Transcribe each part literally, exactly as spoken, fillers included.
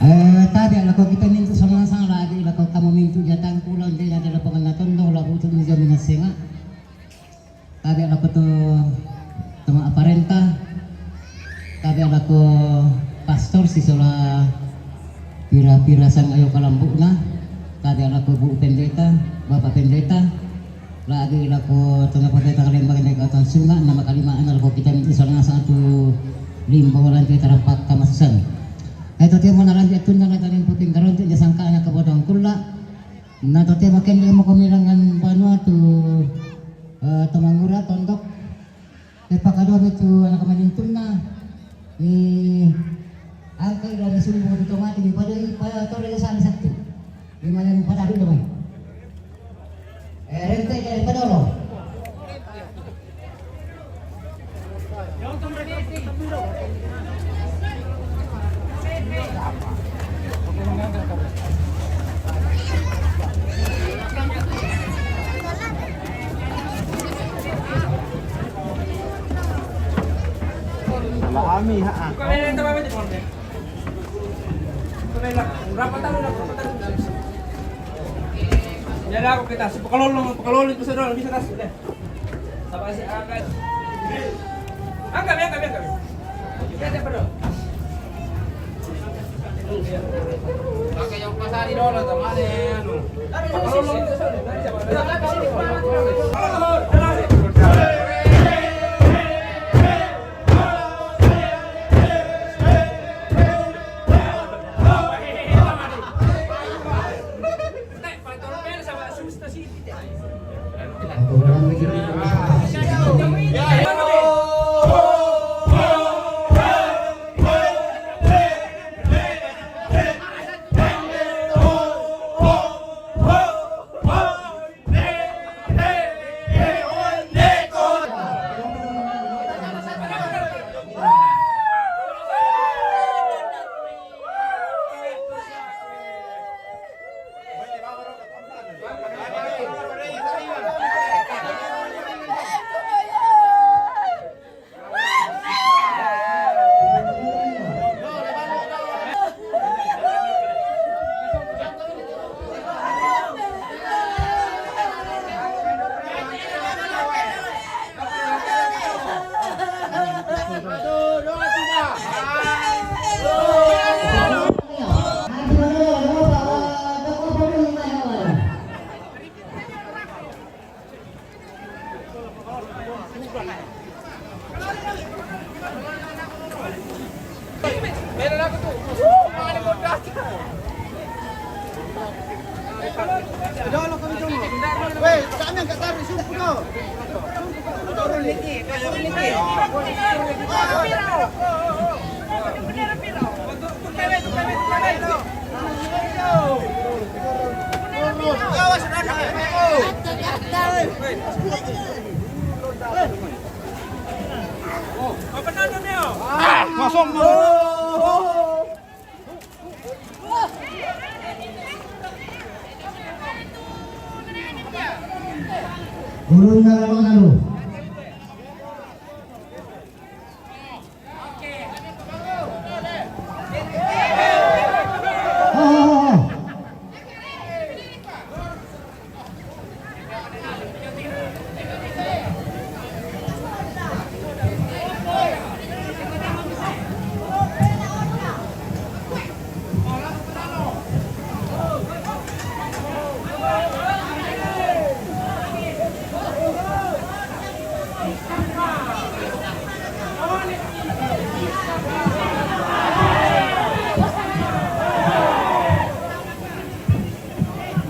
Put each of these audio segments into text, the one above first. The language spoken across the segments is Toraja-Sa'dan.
Eh, tabi' lako kita mintu' sama-sama lagi lako kamu mintu' jatang pulang dia ada lapangan natondo labu tu minjam minassenga. Tabi' lako tu tama parenta. Tabi' lako pastor si sola pira-pira sang ayo kalambu'na. Tabi' lako bu pendeta, bapak pendeta. Lagi lako tengah partai tengah lembaga naik atas sungai nama kalima anak lako kita minta salah satu limbawalan kita dapat kamasan. Itu dia mau nalanjut tu nang tadi puting karonti dia sangka anak kebodong kula. Nah, tu dia makin dia mau kemilangan banua tu, eh, temangura tondok. Ipakadua mi tu anak kamanintun na. Ni angka ilo ni sumbu tu tomati ni pada i pada tore sa ni satu. Ni mana ni pada dulu mai. Eh, rente dari pada lo. Alami, ha, ah. Berapa tahun, berapa tahun? Ya lah, aku kita si pakalolong, pakalolong itu sudah bisa tas, udah. Sama si angkat. Angkat, angkat, angkat. Kita ada perlu. Pakai yang pasari dulu, teman, anu. Masuk. Gurun na lang ang ano.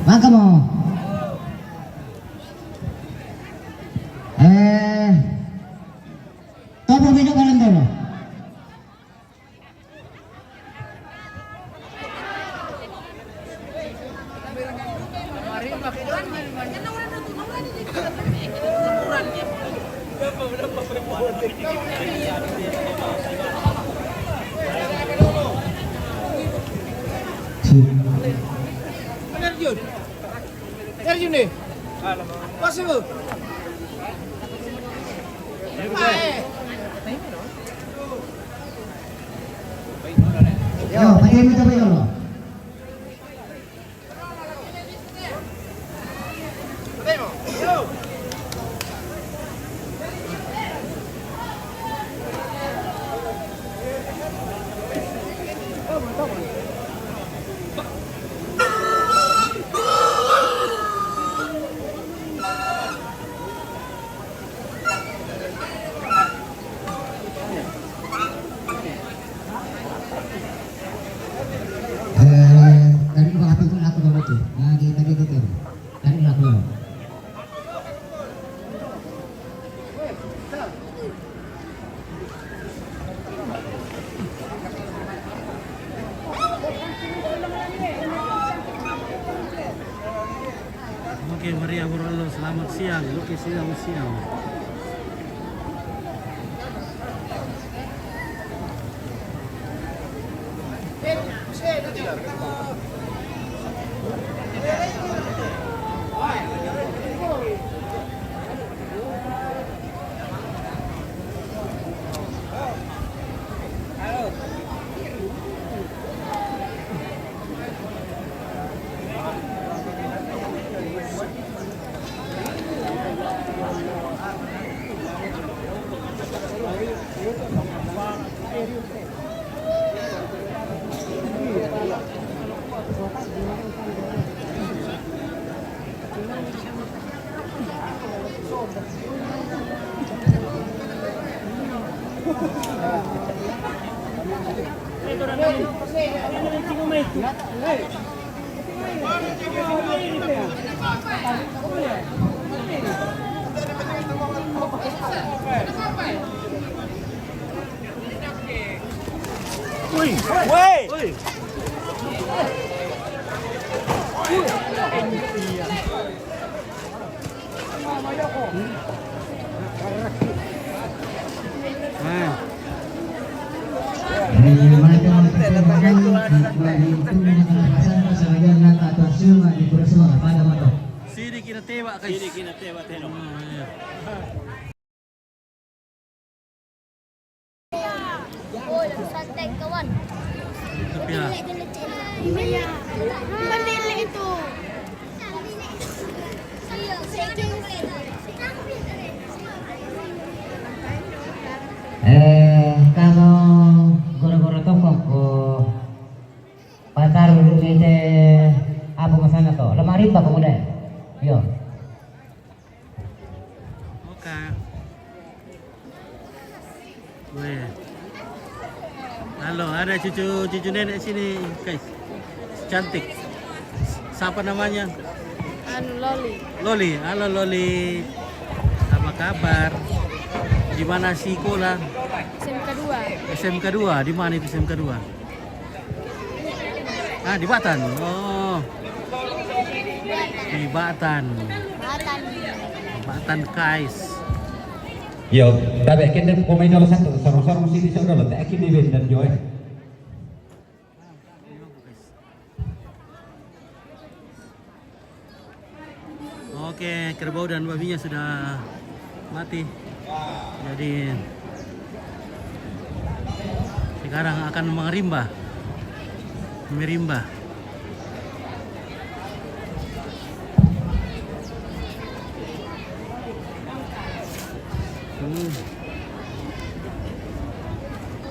Mangka mo. Eh, topo mi do' Balondolo. Terjun. Terjun deh. Pas itu. Baik. Yo, pati mo tabi, yo. Eh, tadi ko api ko na ako na wati. Na kita kita kita. Tadi na ako. Oke, Maria Borolo, selamat siang. Oke, siang, siang. Uy! Uy! Uy! Sini kita tembak, guys. Sini kita tembak, tembak. Oh, iya. Oh, lagi santai, kawan. Tapi ya. Iya. Bukan lele itu. Eh, kalau goro-goro toko ko patar dulu ni te apa masana to? Lemari pa kamu deh. Yo. Oke. Weh. Halo, ada cucu-cucu nenek sini, guys. Cantik. Siapa namanya? Anu, Loli. Loli, halo Loli. Apa kabar? Di mana sekolah? S M K dua. S M K dua, di mana itu S M K dua? Ah, di Batan. Oh. Di Batan. Batan. Batan, guys. Yo, tapi kende pemain nomor satu, sorong-sorong sini, sorong dulu, tak kini ben dan Joy. Oke, kerbau dan babinya sudah mati. Jadi, sekarang akan mengerimba. Merimba. Hmm.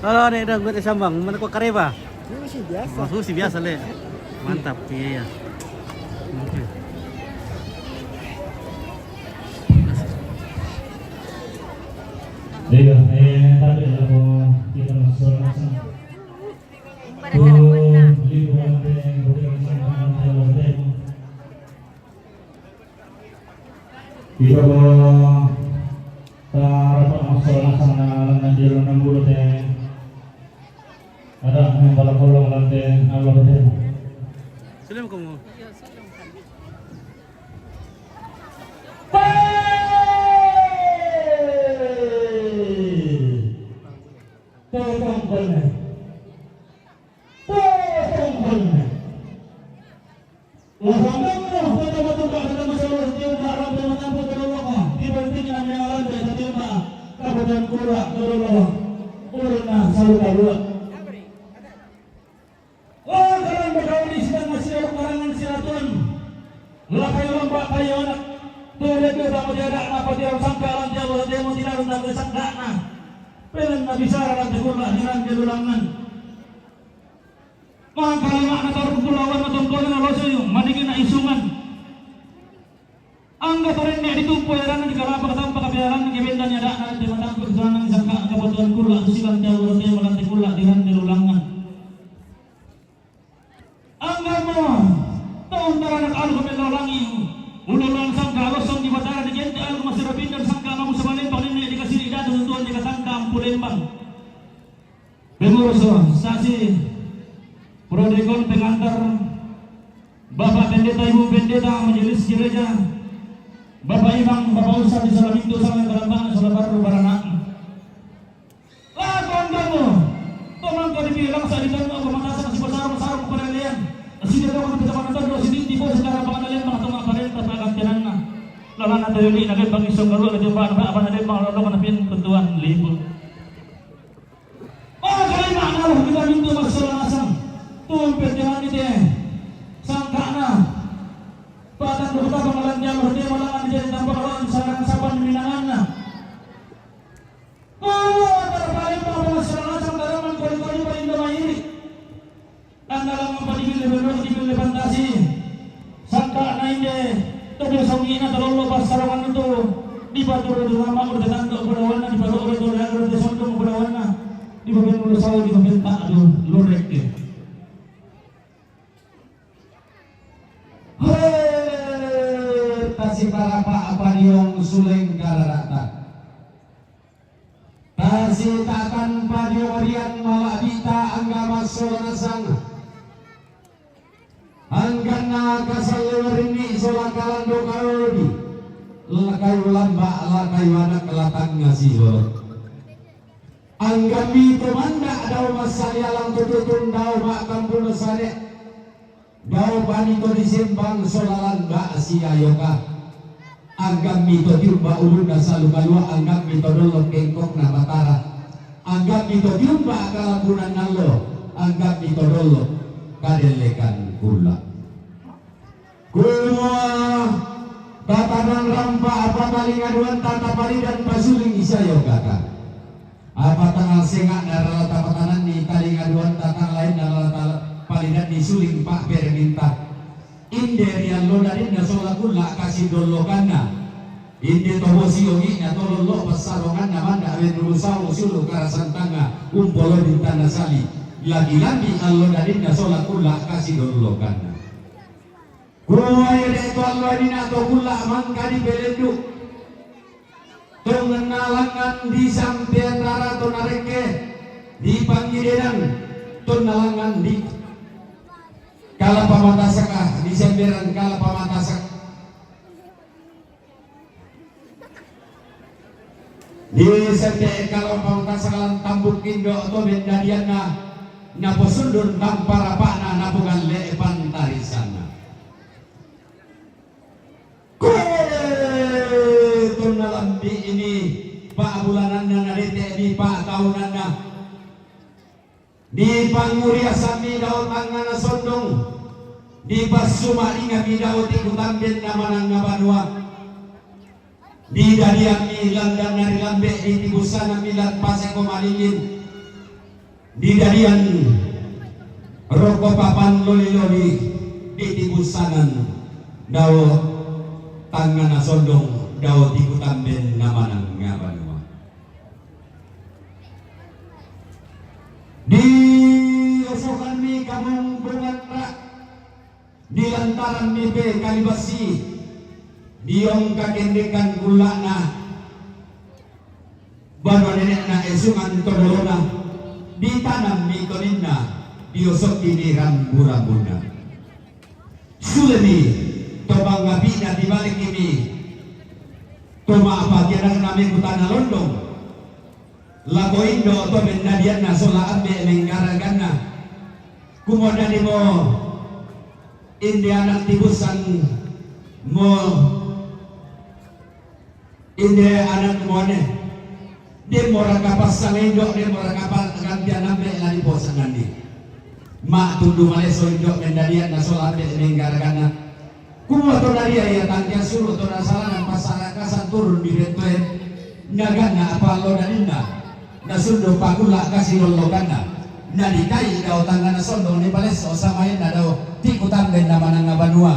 Kalau nek dah buat sambang, mana kau kareba? Ini masih biasa. Oh, masih biasa, Le. Mantap, iya, iya. Oke. Iya, eh, tapi kalau kita masuk langsung. Tuh, liburan deh, bukan sama-sama. Iko ko ta rapat masalah sana langan di dalam bulu te. Ada yang bala kolong lante Allah bete. Salam kamu. Tolong benar. Tolong benar. Lakay lamba' kayuanak, tedde' tama' jada'na patiran sangka' lan te Allah, temo tinaru' tama' sangka'na. Penan nabisara lan te kulla' dinan delulangan. Mangkalima'na tarung kulawan na tongkonan na losoyung, madingin na isungan. Angga torenne' ditumpu eranna dikalapa katampa kapiaranna kebendan yada'na te matampu' suranna sangka' angga potuan kulla' susilan te Allah te malante kulla' dinan delulangan. Anggammo taun taranak aluk mellau langi', ululun sangka' alossong di Batara di gente aluk masira pindan sangka' mamusa malembang nenne' di kasiri' datu tuan di kasangka' ampu lembang. Pengurus organisasi, prodekon, pengantar, Bapak Pendeta, Ibu Pendeta, Majelis Gereja, Bapak Imam, Bapak Ustaz di Salamintu, sama kalambana, Salabarru, Barana. Lakon kamu, tomang kau dibilang sa di tanah pematasan si besar-besar keperalian. Sida dong di pejabat itu dua sini tipe secara pengadilan mah tengah parenta peragantianna. Lalana tayuni na lembang isong garu na jemba na apa na lembang lolo na pin tentuan libur. Oh, kalima na Allah kita mintu masalah asam. Tumpet jangan ite. Sangkana. Patang dua kata pengalan dia berdua malangan dia tambah lawan sarang sapan minanganna. Kuwa antara paling pangabongan sareng-sareng dalaman koli-koli paling damai ini. Andalang mapadibil lebih dulu dibil lebih fantasi. Sangka na inde, tadi songi na talolo pas sarangan itu. Di batu rodo nama udah tanda udah wana, di batu rodo rodo sondong udah wana. Di bagian udah sawo di bagian tak aduh lurek ya. Hei, tasi parapa apa diong suleng kararata. Tasi tatan padiong rian malabita angga masola nasang. Angganna kasalle warinni sola kalando kaodi. Lakai ulamba lakai wanak latang ngasihor. Anggammi to manda dao massali alang to tutun dao ma'kampuna sane. Dao pani to disembang sola landa siayoka. Anggammi to tiumba ulunna salu kalua, anggammi to dollo kengkokna Batara. Anggammi to tiumba kalambunan allo, anggammi to dollo kadellekan kulla. Kumua tatanang rampa apa talinga duanta tapalidan pasuling isayogaka. Apa tanang senga'na rala tapatananni talinga duanta tang laenna rala ta-, palidanni suling pa'pereminta. Inde ri allo dadinna sola kulla kasi dollokanna. Inde to bosi ongi'na to lollo passaronganna manda wennu sawo siulu karasantangnga umpolo dintanna sali. Lagi-lagi allo dadinna sola kulla kasi dollokanna. Kuwae de' to alloe dina to kulla mangka dipelendu. Tonna langngan di sampean rara to narekke di pangidenan tonna langngan di kala pamatasaka di semberan kala pamatasak. Di sende kala pamatasak lan tambuk indo to mendadianna naposundun tamparapa'na napogalle pantarisanna. Koe tonna lambi'ni pa'bulananna nadete'mi pa'taunanna. Dipanguriasammi dao tangngana sondong, dipassuma'dingammi dao tiku tambenna manangnga banua. Didadiammi landanna ri lambe' ditibussanammi lan paseko malingin. Didadian rokko papan loli-loli ditibussanan dao tangngana sondong dao tiku tambenna manangnga banua. Diosokanmi kamombonganna. Dilantaranmi pe kalibassi, diongka kendekan kulla'na, banua nene'na esungan to dolona, ditanammi toninna, diosokki ni rambu-rambunna. Sulemi to pangapi'na tibalikkimi to ma'pakianakna mekutana londong. Lako indo to mennadianna sola ambe' menggaraganna. Kumua dadi mo inde ana' tibussan mo inde ana' muane. Demmora kapassang indo, demmora kapagantian ambe' la diposanganni. Ma'tundu maleso indo mennadianna sola ambe' menggaraganna. Kumua to nariya iya tangkiya suru to nasalanan pasarakasan turun di betto'e, naganna apa lo daninna, nasundu pakulla kasi lollokanna, nadikai dao tangngana sondong nipalesso samayanna dao tiku tambe namananga banua,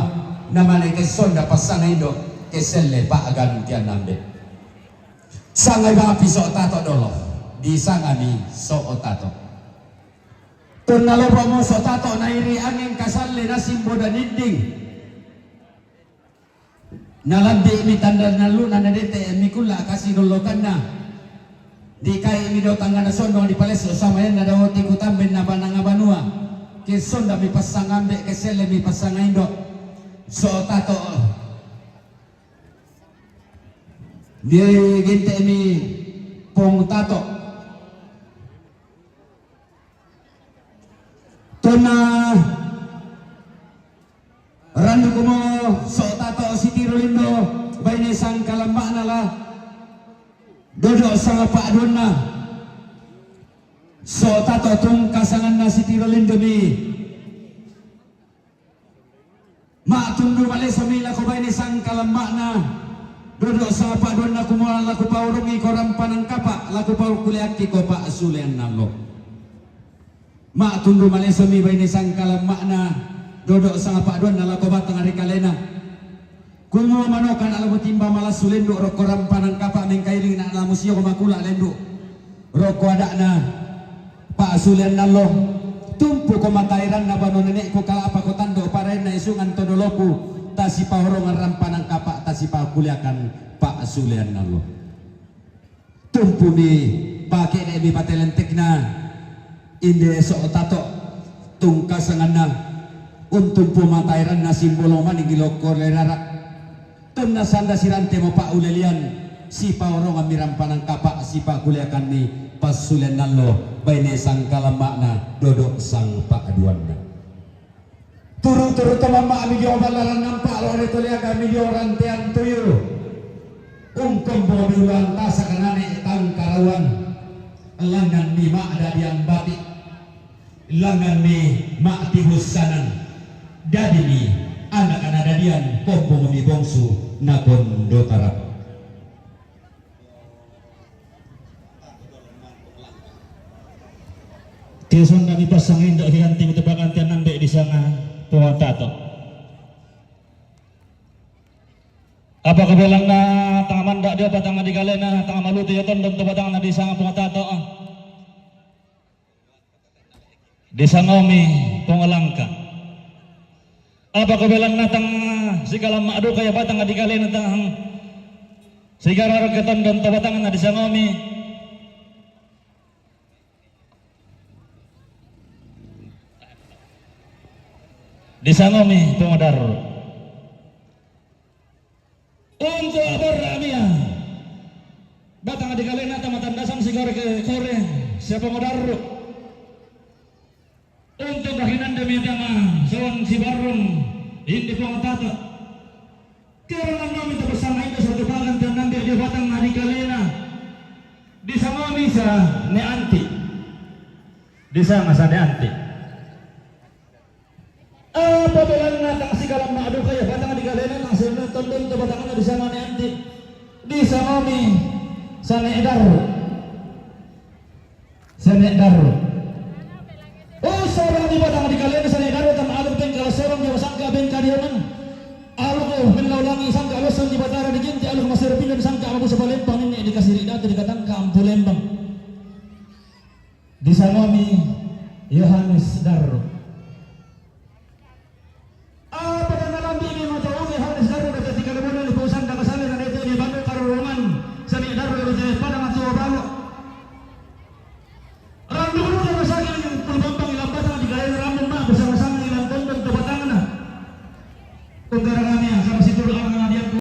namane kessonda passanga indo, kesselle pa'gantian nambe. Sangai bang api so' tato dolo, disangami so' tato. Tonna lopo'mo so' tato nairi anging kasalle nasimbo danidding. Nalambi'mi tanda nallu'na nadete mikulla kasi lollokanna. Dikai'mi dao tangngana sondong dipalesso samayanna dao tiku tambe namananga banua. Kessondami passanga ambe, kessellemi passanga indo. So' tato. Digente'mi Pong Tato. Tonna rannukumo so' tato sitiro lindo, baine sangkalamma'na la dodo sangapa' duanna. So' tato tungkasanganna sitiro lindomi. Ma'tundu malesomi lako baine sangkalamma'na, dodo sangapa' duanna kumua la kupaurungi ko rampanan kapa', la kupakuliakki ko pa'sulean allo. Ma'tundu malesomi baine sangkalamma'na, dodo sangapa' duanna lako batang ri kalena. Kumua manokan ala mutimba malassu lendu' rokko rampanan kapa' mengkairingna ala musio makulla lendu' rokko ada'na pa'sulean allo. Tumpuko matairanna bano nene'ku kala'pako tando' paraenna isungan to doloku, tasipaorongan rampanan kapa', tasipakuliakan pa'sulean allo. Tumpumi pake'de'mi patelentekna, inde so' tato tungkasanganna, untumpu matairanna simbolo maning lokko lerara. Tonna sanda sirantemo pa'ulelian, sipaorongammi rampanan kapa', sipakuliakanni passulean allo, baine sangkalamma'na, dodo sangpa'duanna. Turu-turu to mamma'mi dio ballaran nampa' lore to liagami dio rantean tuyu. Ungkombomi ulantasaka nane' tangkarauan. Langnganmi ma'dadian bati'. Langnganmi ma'tibussanan. Dadimi anakna dadian kombongmi bongsu nakondotara. Kesondami passanga indo' kigantimi to pa'gantian ambe' disanga Pong Tato. Apa kabelanna tang manda' dio batang dikalena, tang malutu io tondon to batangna disanga Pong Tato. Disangaomi Pong Langka. Apa kabelanna tang sikalamma' duka ia batang dikalena tang sigararo ke tondon to batangna disangaomi. Disangaomi Pong Darru. Untu' abarra'mi ia batang dikalena tama tandasan sigore ke kore sia Pong Darru. Untu' kahinandami tama soang sibarrung indi Pong Tato. Kerana nami tapasang indo satu pagan tiang nambi dio batang dikalena. Disangaomi sa ne Anti. Disanga sa ne Anti. Apa belanna tang sikalamma' duka ia batang dikalena tang sene tondon to batanganna disanga ne Anti. Disangaomi sa ne Darru. Sa ne Darru. Oh, sorong di batang dikalena sa ne Darru tama aluk bengkala sorong di sangka bengka diongan. Aluk, oh, menlau langi sangka losan di batara diginti aluk masir pilen sangka mabusa palempang ini dikasiri datu dikatangka ampu lembang. Disangaomi Yohanes Darru. Apa dan nalambi'mi mata umi Yohanes Darru datu tiga limone lipu sanda kasale na datu ni banu karurungan sami Darru datu padang